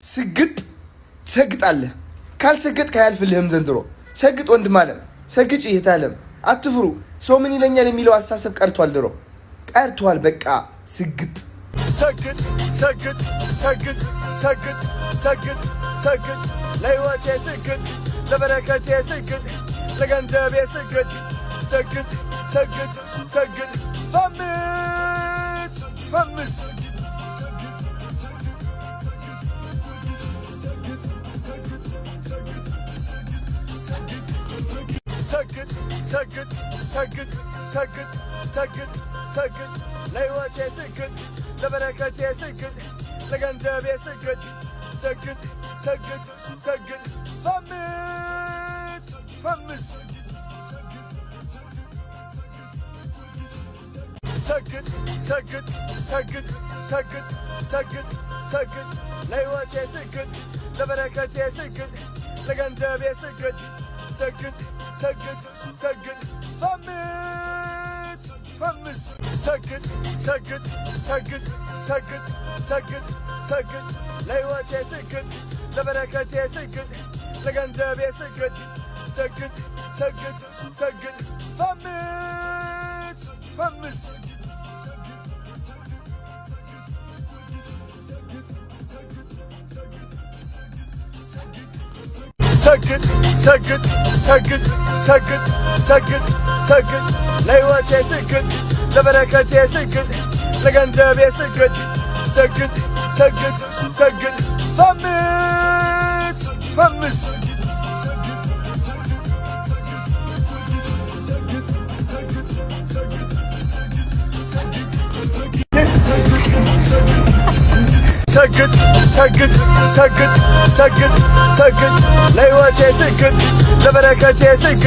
ስግጥ ትሰግጣለህ። ካልሰገጥክ አያልፍልህም ዘንድሮ። ሰግጥ ወንድም አለም፣ ሰግጭ እህት አለም። አትፍሩ። ሰው ምን ይለኛል የሚለው አስተሳሰብ ቀርቷል፣ ድሮ ቀርቷል። በቃ ስግጥ። ሰግጥ ሰግጥ ሰግጥ ሰግጥ ሰግጥ ሰግጥ፣ ለሕይወቴ ስግጥ፣ ለበረከቴ ስግጥ፣ ለገንዘቤ ስግጥ ሰግጥ ሰግጥ ሰግጥ፣ ፈምስ ፈምስ። ሰግጥ ሰግጥ ሰግጥ ሰግጥ ሰግጥ ሰግጥ፣ ለሕይወቴ ስግጥ፣ ለበረከቴ ስግጥ፣ ለገንዘቤ ስግጥ ሰግጥ ሰግጥ ሰግጥ፣ ፈምስ ፈምስ። ሰግጥ ሰግጥ ሰግጥ ሰግጥ ሰግጥ ሰግጥ፣ ለሕይወቴ ስግጥ፣ ለበረከቴ ስግጥ፣ ለገንዘቤ ስግጥ ሰግጥ ሰግጥ ሰግጥ፣ ፈምስ ፈምስ። ሰግጥ ሰግጥ ሰግጥ ሰግጥ ሰግጥ ሰግጥ፣ ለሕይወቴ ስግጥ፣ ለበረከቴ ስግጥ፣ ለገንዘቤ ስግጥ ሰግጥ ሰግጥ ሰግጥ፣ ፈምስ ፈምስ። ሰግጥ ሰግጥ ሰግጥ ሰግጥ ሰግጥ ሰግጥ፣ ለሕይወቴ ስግጥ፣ ለበረከቴ ስግጥ፣ ለገንዘቤ ስግጥ ሰግጥ ሰግጥ ሰግጥ፣ ፈምስ ፈምስ። ሰግጥ ሰግጥ ሰግጥ ሰግጥ ሰግጥ፣ ለሕይወቴ ስግጥ፣ ለበረከቴ ስግጥ፣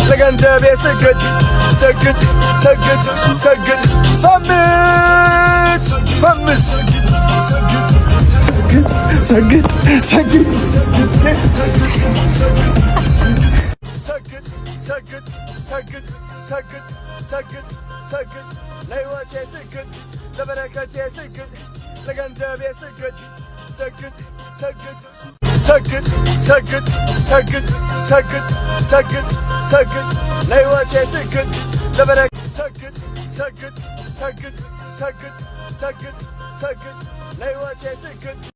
ለገንዘቤ ስግጥ ሰግጥ ሰግጥ ሰግጥ፣ ፈምስ ፈምስ። ሰግጥ ሰግጥ። ሰግጥ ሰግጥ ሰግጥ ሰግጥ ሰግጥ ሰግጥ፣ ለሕይወቴ ስግጥ፣ ለበረከቴ ስግጥ፣ ለገንዘቤ ስግጥ ሰግጥ ሰግጥ ሰግጥ ሰግጥ ሰግጥ ሰግጥ ሰግጥ ሰግጥ፣ ለሕይወቴ ስግጥ፣ ለበረከ ሰግጥ ሰግጥ ሰግጥ ሰግጥ ሰግጥ ሰግጥ፣ ለሕይወቴ ስግጥ።